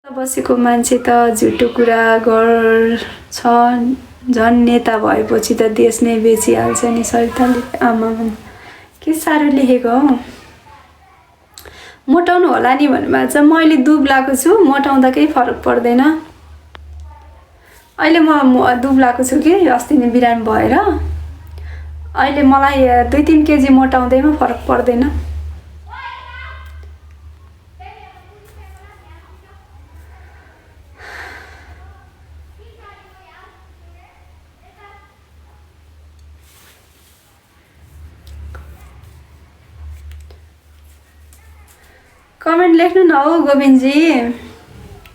बसेको मान्छे त झुटो कुरा गर्छ झन् नेता भएपछि त देश नै बेचिहाल्छ नि सरिताले। आमामा के साह्रो लेखेको हौ। मोटाउनु होला नि भन्नुभएको छ। मैले दुब्लाको छु, मोटाउँदा केही फरक पर्दैन। अहिले म दुब्लाको छु कि अस्ति नै बिरामी भएर। अहिले मलाई 2-3 केजी मोटाउँदैमा फरक पर्दैन। कमेन्ट लेख्नु न हौ गोविन्दजी,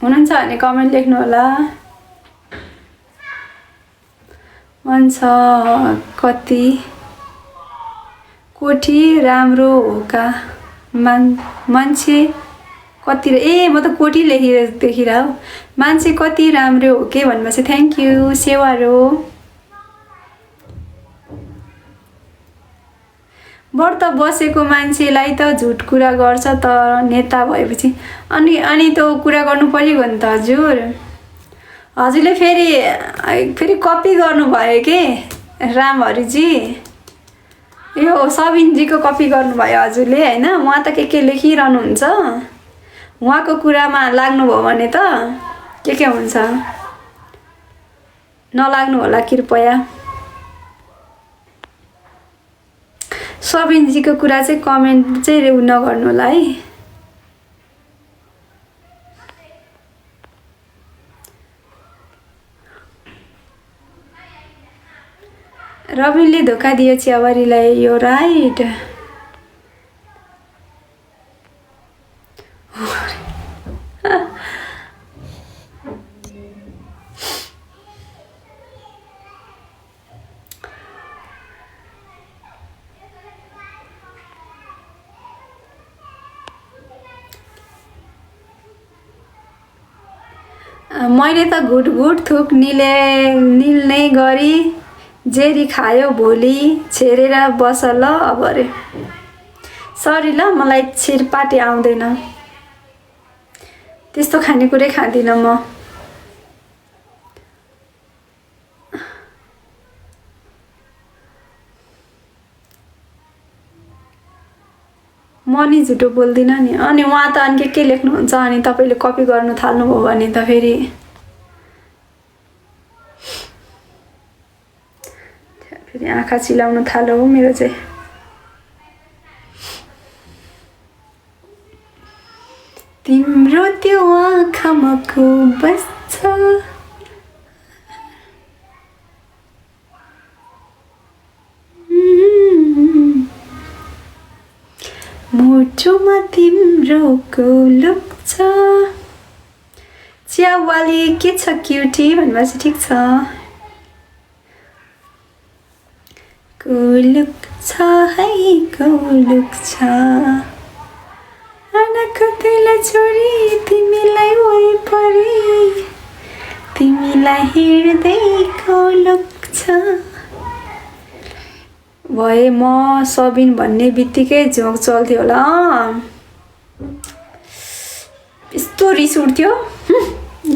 हुनुहुन्छ भने कमेन्ट लेख्नु होला। भन्छ कति कोठी राम्रो हो का मान्छे कति ए म त कोठी देखिरह मान्छे कति राम्रो हो के भन्नुभएको छ। थ्याङ्क यू सेवारो। व्रत बसेको मान्छेलाई त झुट कुरा गर्छ त नेता भएपछि। अनि त कुरा गर्नु पऱ्यो नि त हजुर। हजुरले फेरि कपी गर्नुभयो के रामहरिजी। यो सबिनजीको कपी गर्नुभयो हजुरले होइन। उहाँ त के लेखिरहनुहुन्छ। उहाँको कुरामा लाग्नुभयो भने त के हुन्छ। नलाग्नु होला कृपया। सबिनजीको कुरा चाहिँ कमेन्ट चाहिँ नगर्नु होला है। रविनले धोका दियो च्यावारीलाई, यो राइट। मैले त घुट थुक निल्ने गरी जेरी खायो भोलि छेरेर बस ल अब अरे। सरी ल मलाई छिरपाटी आउँदैन। त्यस्तो खानेकुरै खाँदिनँ म। म नि झुटो बोल्दिनँ नि। अनि उहाँ त अनि के लेख्नुहुन्छ अनि तपाईँले कपी गर्नु थाल्नुभयो भने त फेरि आँखा चिलाउन थाल्यो हो मेरो चाहिँ। तिम्रो त्यो आँखामा को बस्छ मुटुमा तिम्रो को लुक्छ। च्यावाली के छ क्युटी भन्नुभएको छ। ठिक छ। कुलुक छ है कुलुक छ आनाको तेला छोरी तिमीलाई वरिपरि तिमीलाई हेर्दै कुलुक छ। भए म सबिन भन्ने बित्तिकै झोक चल्थ्यो होला। यस्तो रिस उठ्थ्यो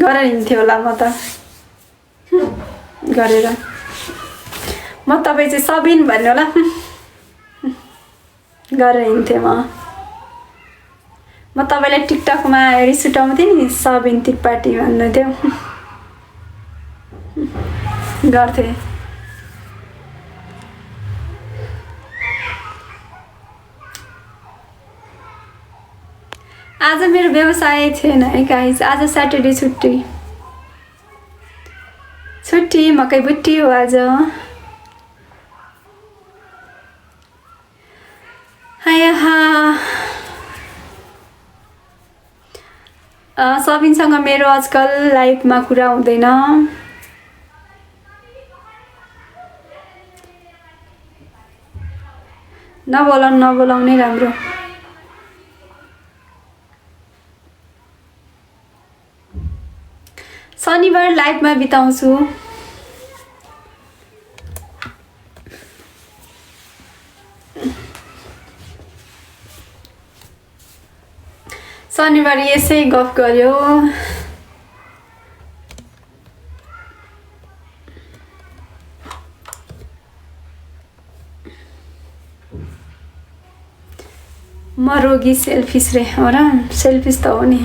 गरेर हिँड्थ्यो होला म त गरेर। म तपाईँ चाहिँ सबिन भन्नु होला गरेर हिँड्थेँ म तपाईँलाई टिकटकमा रिस उठाउँथेँ नि सबिन त्रिपाठी भन्नु थियो गर्थेँ। आज मेरो व्यवसाय थिएन है गाइस। आज सैटरडे छुट्टी मकै बुट्टी हो आज। सबिनसँग मेरो आजकल लाइफमा कुरा हुँदैन। नबोलाउनै राम्रो। शनिबार लाइफमा बिताउँछु। शनिबार यसै गफ गर्यो। म रोगी सेल्फिस रे हो र सेल्फिस त हो नि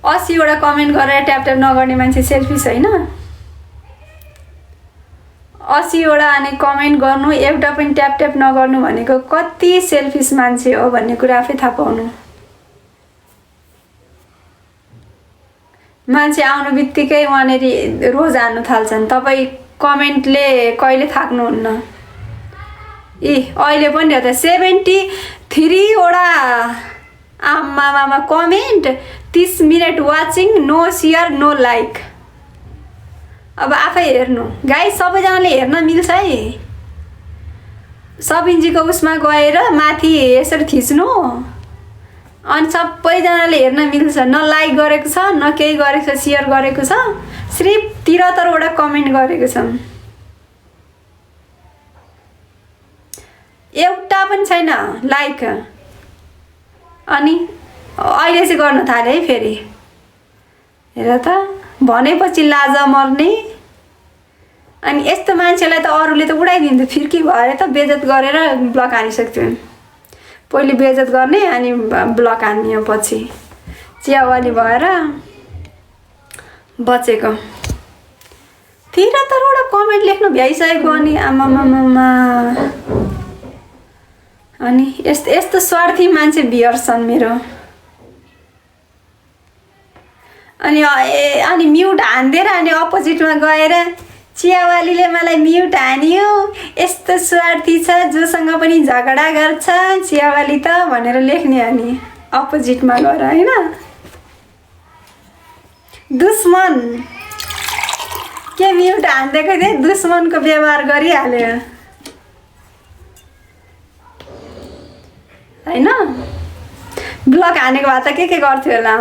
80वटा कमेन्ट गरेर ट्याप ट्याप नगर्ने मान्छे सेल्फिस होइन 80वटा अनि कमेन्ट गर्नु एउटा पनि ट्याप ट्याप नगर्नु भनेको कति सेल्फिस मान्छे हो भन्ने कुरा आफै थाहा पाउनु मान्छे आउनु बित्तिकै वहाँनेरि रोज हान्नु थाल्छन् तपाईँ कमेन्टले कहिले थाक्नुहुन्न ए अहिले पनि हेर्दा 73वटा आमामा comment 30 minute watching no share no like अब आफै हेर्नु गाइस सबैजनाले हेर्न मिल्छ है सबिनजीको उसमा गएर माथि यसरी थिच्नु अनि सबैजनाले हेर्न मिल्छ न लाइक गरेको छ न केही गरेको छ सेयर गरेको छ सिर्फ 73वटा कमेन्ट गरेको छ एउटा पनि छैन लाइक अनि अहिले चाहिँ गर्न थाले है फेरि हेर त भनेपछि लाज मर्ने अनि यस्तो मान्छेलाई त अरूले त उडाइदिन्थ्यो फिर्की भएर त बेइज्जत गरेर ब्लक हानिसक्थ्यो पहिले बेइज्जत गर्ने अनि ब्लक हान्ने पछि चियावाली भएर बचेको 73वटा कमेन्ट लेख्नु भ्याइसकेको अनि आमामामा अनि यस्तो स्वार्थी मान्छे भियर्स छन् मेरो अनि म्युट हान्दिएर अनि अपोजिटमा गएर चियावालीले मलाई म्युट हान्यो यस्तो स्वार्थी छ जोसँग पनि झगडा गर्छ चियावाली त भनेर लेख्ने अनि अपोजिटमा गएर हैन दुश्मन के म्युट हान्दिएको थिएँ दुश्मनको व्यवहार गरिहाल्यो हैन ब्लक हानेको भए त के गर्थ्यो होला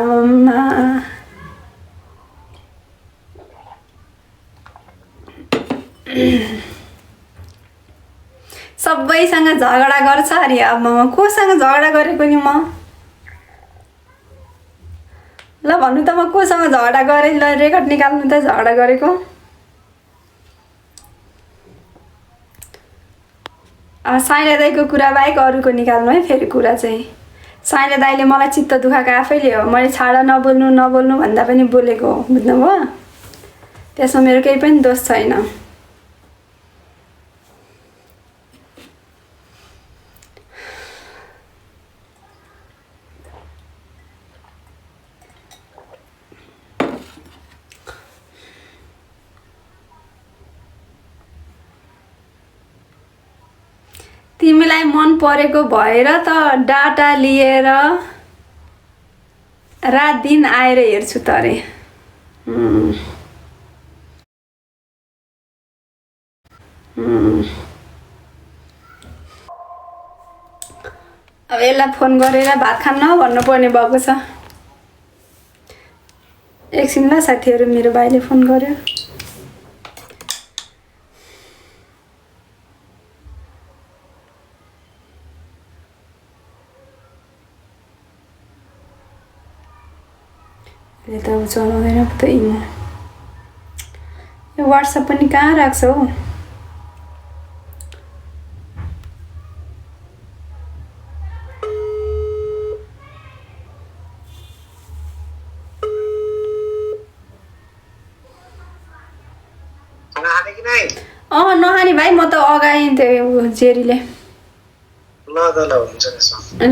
सबैसँग झगडा गर्छ अरे अब म कोसँग झगडा गरेको नि म ल भन्नु त म कोसँग झगडा गरेँ ल रेकर्ड निकाल्नु त झगडा गरेको साइला दाइको कुरा बाहेक अरूको निकाल्नु है फेरि कुरा चाहिँ साइला दाइले मलाई चित्त दुखाएको आफैले हो मैले छाडा नबोल्नु भन्दा पनि बोलेको हो बुझ्नुभयो त्यसमा मेरो केही पनि दोष छैन तिमीलाई मन परेको भएर त डाटा लिएर रात दिन आएर हेर्छु त अरे अब यसलाई फोन गरेर भात खान्न भन्नुपर्ने भएको छ एकछिन ल साथीहरू मेरो भाइले फोन गर्यो ले त चलाउँदैन त इमो यो व्हाट्सएप पनि कहाँ राख्छ हौ नहानी भाइ म त अगाएँ त्यो जेरीले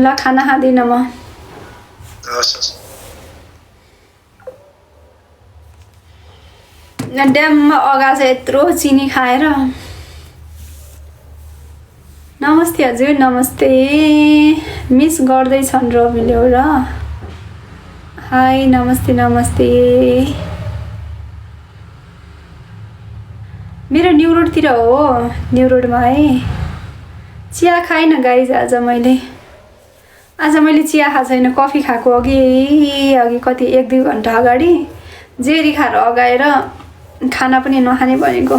ल खाना खाँदिनँ म ड्याममा अगा चाहिँ यत्रो चिनी खाएर नमस्ते हजुर नमस्ते मिस गर्दैछन् रविले हो र हाई नमस्ते नमस्ते मेरो न्यू रोडतिर हो न्यू रोडमा है चिया खाइन गाइज आज मैले चिया खाएको छैन कफी खाएको अघि कति 1-2 घन्टा अगाडि जेरी खाएर अगाएर खाना पनि नखाने भनेको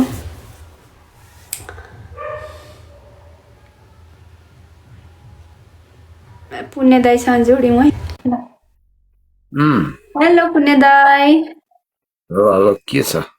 पुण्य दाइसँग जोड्यौँ है हेलो पुण्य दाइ हेलो के छ